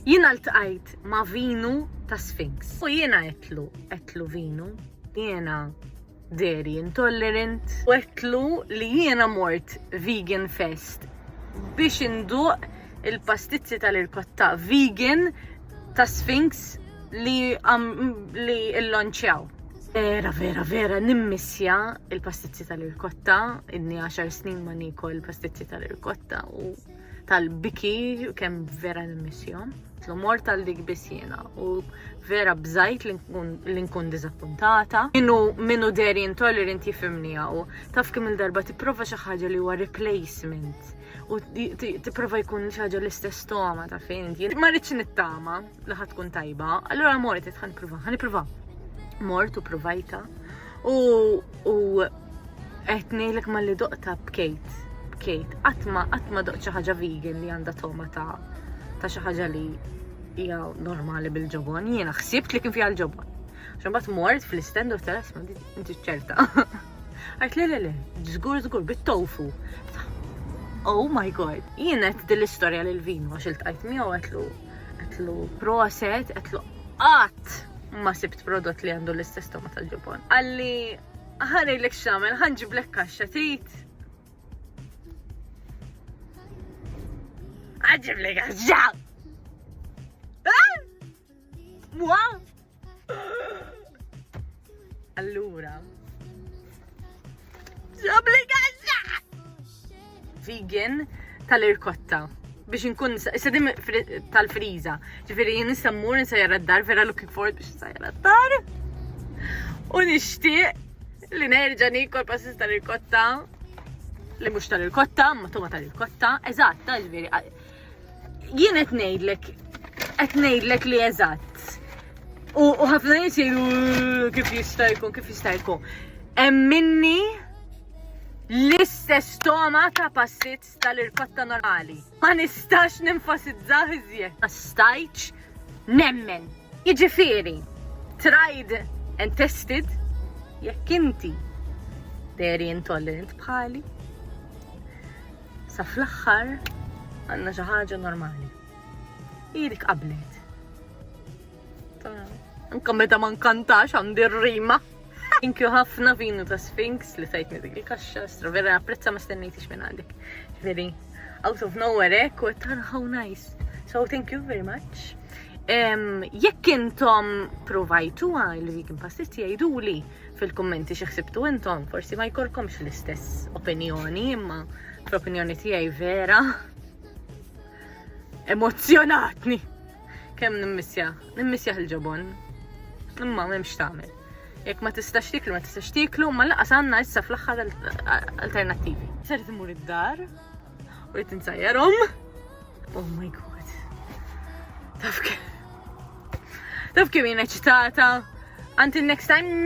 Jiena ltqajt ma' Vinu ta' Sphinx. U jiena għedtlu, għedtlu Vinu, jiena dairy intolerant, u għedtlu li jiena mort Vegan Fest biex induq il-pastizzi tal-irkotta vegan ta' Sphinx li li illonċjaw. Vera, vera, vera, nimmissja il-pastizzi tal-irkotta, inni 10 snin ma nikol pastizzi tal-irkotta u tal-biki kemm vera nimmissjahom. Tlu mort tal dik biss jiena u vera bżajt li nkun diżappuntata. Minu minu dairy intolerant jifhimni u taf kemm il-darba tipprova xi ħaġa li huwa replacement u tipprova jkun xi ħaġa l-istess toma ta' fejn Ma rridx nittama li ħad tkun tajba, allura mort ħa nipprova, ħa nipprova. Mort u provajta u u qed ngħidlek malli doqta bkejt, bkejt. Qatt ma qatt ma doqt xi ħaġa vegan li għandha toma ta' ta' xi ħaġa li hija normali bil-ġobon. Jiena ħsibt li kien fiha l-ġobon. Għax imbagħad mort fl-istand u tara inti ċerta. Għajt le le le, żgur żgur bit-tofu. Oh my god. Jien qed din l-istorja lil Vinu għax iltqajt miegħu għedtlu għedtlu proset, għedtlu qatt ma sibt prodott li għandu l-istess toma tal-ġobon. Qalli ħa ngħidlek x'nagħmel, ħa nġiblek kaxxa trid. Ħa nġiblek kaxxa! Ah! Mwa? Allura. Ġabli kaxxa! Vegan tal-irkotta biex nkun issa din tal-friża. Ġifieri jien issa mmur nsajjar d-dar vera looking forward biex nsajjar d-dar. U nixtieq li nerġa' nikol pastis tal-irkotta li mhux tal-irkotta, ma toma tal-irkotta, eżatt, ġifieri. Jien qed ngħidlek qed ngħidlek li eżatt. U ħafna nies jgħidu kif jista' jkun, kif jista' jkun. Hemm minni l-istess toma ta' pastizz tal-irkotta normali. Ma nistax nenfasizzah iżjed. Ma stajtx nemmen. Jiġifieri, tried and tested, jekk inti dairy intolerant bħali, sa fl-aħħar għandna xi ħaġa normali. Dik qablet. Anka meta ma nkantax għandi r-rima. Thank you ħafna Vinu ta' Sphinx li tajtni dik il-kaxxa, stra vera napprezza ma stennejtix minn għandek. Ġifieri, out of nowhere hekk u tara how nice. So thank you very much. Jekk intom provajtuha il-vegan pastizzi jgħiduli fil-kummenti xi ħsibtu intom, forsi ma jkollkomx l-istess opinjoni, imma fl-opinjoni tiegħi vera emozzjonatni. Kemm nimmissja, nimmissja il-ġobon. Imma m'hemmx tagħmel. Jekk ma tistax tiklu, ma tistax tiklu, ma lanqas għandna issa fl-aħħar alternattivi. Ser imur id-dar u rrid insajjarhom. Oh my god. Taf kemm. Taf kemm jien eċitata. Until next time.